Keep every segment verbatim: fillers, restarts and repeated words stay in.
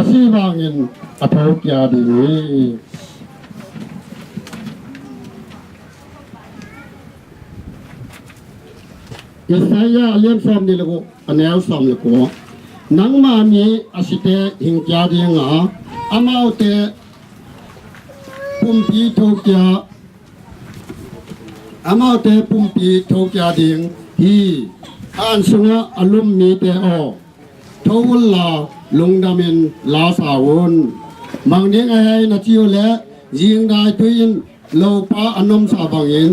Sih vangin a tho kia ding hi. Isaiah a lian sawm nih le guk, a neu sawm le kua. Nangma mi a site hing kia ding a, amaute pumpi tho kia, amaute pumpi tho kia ding hi. A an sungah a lum mite aw, tho unla lungdamin la sa un. Mang ding a hei na ci uh leh, zingdai tui in lopa a nomsa bangin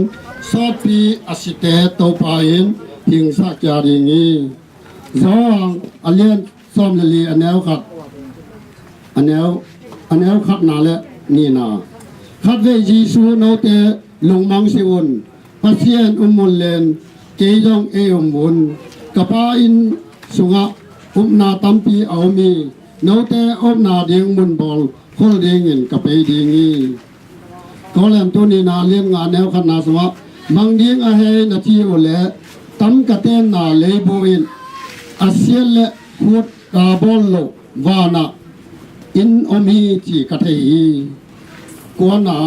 sawtpi a site Topa in hingsa kia ding hi. Johan a lian sawm le li, a neu khat, a neu, a neu khatna le nihna. Khatvei Jesu, note lungmang si un, Pasian um un len, kei zong ei um un. Ka Pa inn sungah upna tampi a um hi. Note upna ding mun bawl khol dingin ka pei ding hi. Korintu nihna lian nga, neu khatna sungah, mang ding a hei na ci uh leh, tam ka tenna leibu in a siat le khut ka bawl loh vanah inn om hi ci ka thei hi. Kuana,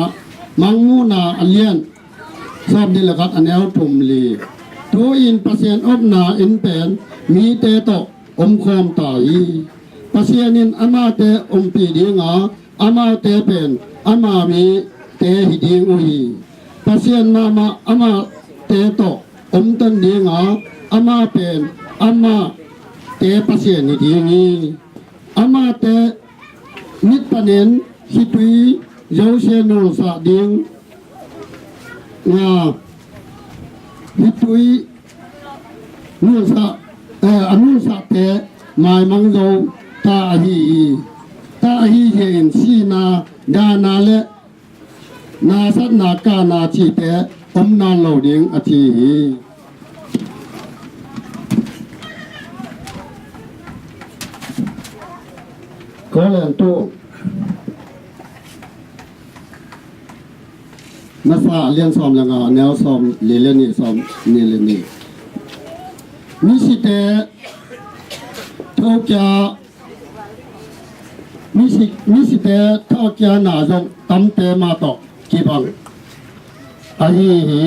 Mangmuhna a lian sawm nih le khat, a neu thum li. Tu-in Pasian omna inn pen mite tawh om khawm ta hi. Pasian in amaute ompih ding a, amaute pen ama mite hi ding uh hi. Pasian mahmah amaute tawh omton ding a, ama pen amate Pasian hi ding hi. Amaute mit panin khitui zosia nulsah ding a, khitui nulsah, eh, a nulsahte maimang zo ta ahi hi. Ta ahi hi in sihna, dahna le nasatna, kahna cihte om nawn lo ding a ci hi. Korintu masa a lian sawm le nga, a neu sawm li le nih, sawm nih le nih. Misite thokia, misi, misite thokia na zong tamte mah tawh kibang ahi hi.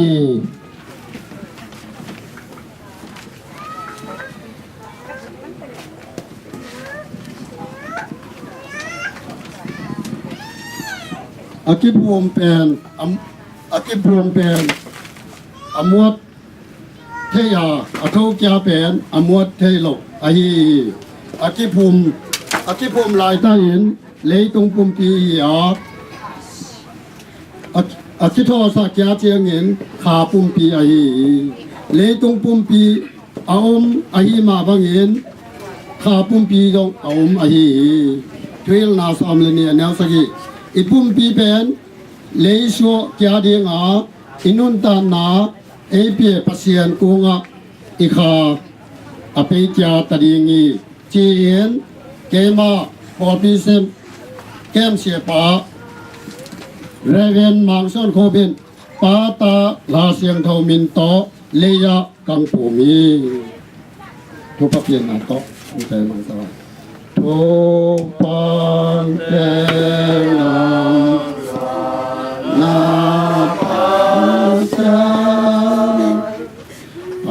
A kiphum pen, a, a kiphum pen a muat thei a, a thokia pen a muat thei lo ahi hi. A kiphum, a kiphum laitakin leitung pumpi hi a, a, a kithawhsah kia ciangin kha pumpi ahi hi. Leitung pumpi a om ahi mah bangin kha pumpi zong a om ahi hi. Thuhilhna sawm le nih, a neu sagih. I pumpi pen leisuah kia ding a, i nuntakna ei pia Pasian kungah i kha a pei kia ta ding hi, ci-in keimah pawlpi sem kem siapa Reverend Mang Suan Khop in Pa, Ta, La Siangtho min tawh lei-ah kang pum hi. Thupha pianna tawh hong tel mang ta. Thupha pianna, na Pasian, a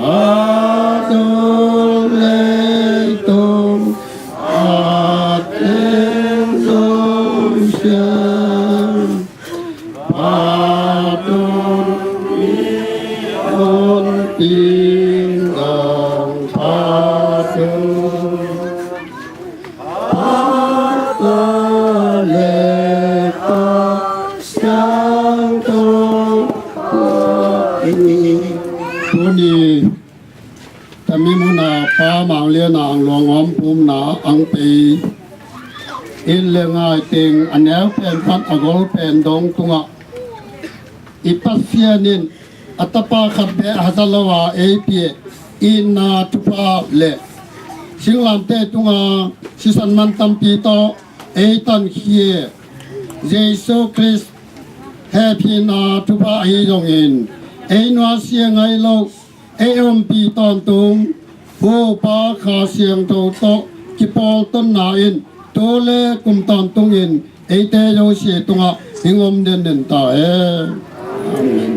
tung leitung a teng zong sian. Patun i on ting dang patun. Pata le Pa Siangtho. Tuni Tami muna Pa Mang Lian a ang luang om pumna ang pei in le ngai teng a neu pen khat a gol pen dong tungah i Pasian in a Tapa khat beh a haza lo a ei pia itna thupha le singlamteh tunga sisan man tampi tawh ei tankhia Jesu Khrist hehpihna thupha ahi zongin ei nuasia ngai lo, ei ompih tawntung Pu, Pa, Kha Siangtho tawh kipawltonna in tu le kum tawntungin eite zosia tungah hing om denden ta hen. Amen.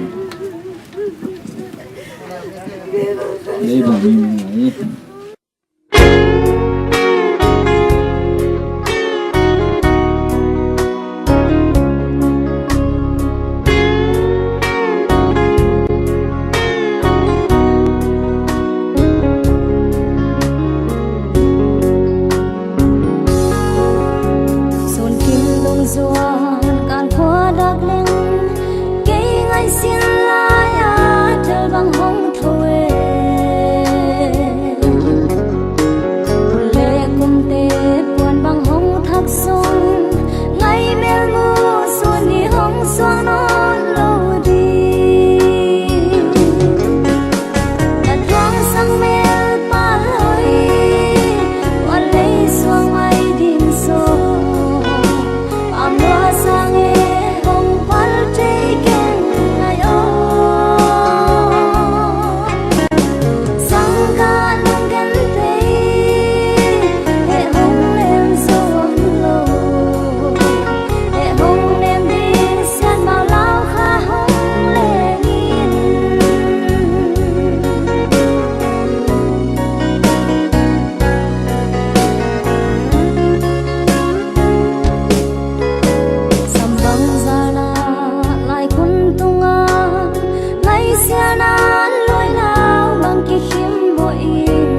Sun kim dong zuan kan khua dak leng, kei ngaihsin lai-a tel bang hong tho e. Kum le kumte puan bang hong thak sung, ngai mel mu sun ni hong suang nawn lo ding. Na tuang sang mel pal hoi, tua lei suang mai ding so. Pam lua sang e hong pal tei keng ngai o. Sang ka lunggen tei, he hong lem zo om lo. He hong lem ding sian mau lau kha hong leng in. Sam bang zana lai kun tunga, lai siana loi lau bang kikhim bo in.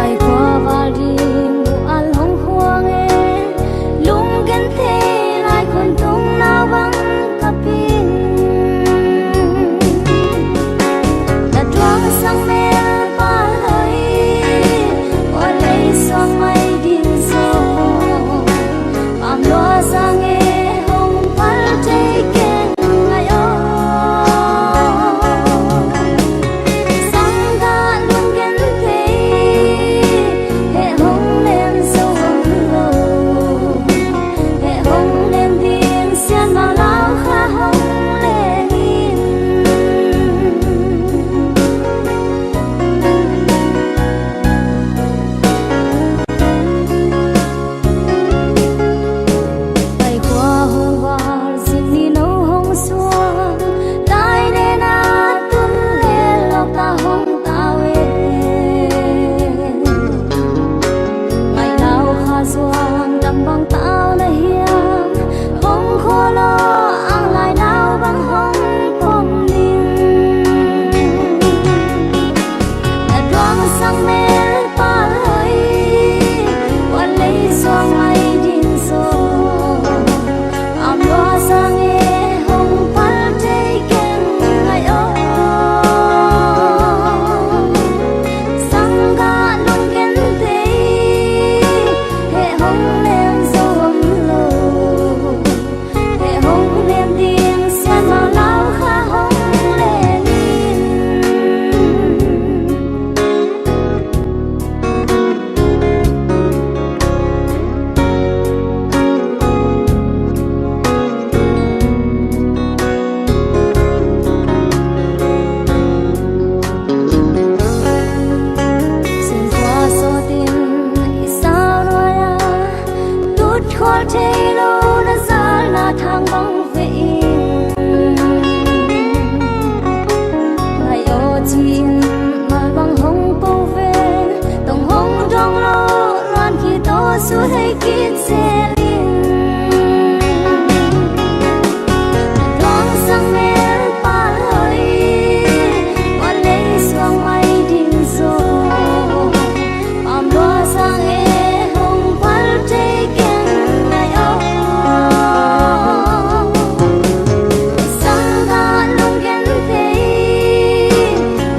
Ai khua val ding bu al hong khuang e, lunggen thei lai kun tung nau bang kaping. Na tuang sang mel pal hoi, tua lei suang mai ding so. Pam lua sang e hong pal tei keng ngai o. Sang ka lunggen tei, he hong lem zo om lo. He hong lem ding sian mau lau kha hong leng in. Ai khua hong val sin ni no hong suang, tai ne na tun le lok ta hong tau e. Ngai lau kha zuang dam bang tau na hiam, hong khua lo ang lai nau bang hong pom ding. Na tuang sang mel pal hoi, tua lei suang mai ding so. Am lua sang e hong pal tei keng ngai o. Sang ka lunggen tei, he hong lem zo om lo. He hong lem ding sian mau lau kha hong leng in. Singkua sawtin i sau nuai-a, tut khual thei lo na zalna thang bang ve in. Ngai aw ci-in mal bang hong ko ve, tong hong dong lo, luan khit aw su hei kit zel in. Tuang sang mel pal hoi, tua lei suang mai ding zo. Am lua sang e hong pal tei keng ngai aw. Sang ka lunggen tei,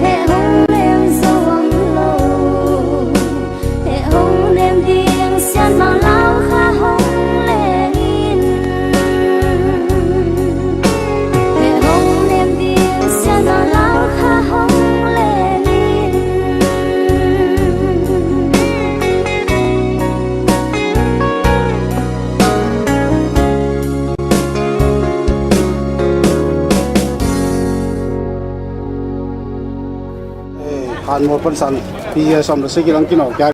he hong lem zo om lo. He hong lem ding sian mau lau kha hong leng in. He hong lem ding sian mau lau kha hong leng in. Eh, han mo pan san, pi ya som da se ki lang ki no kya.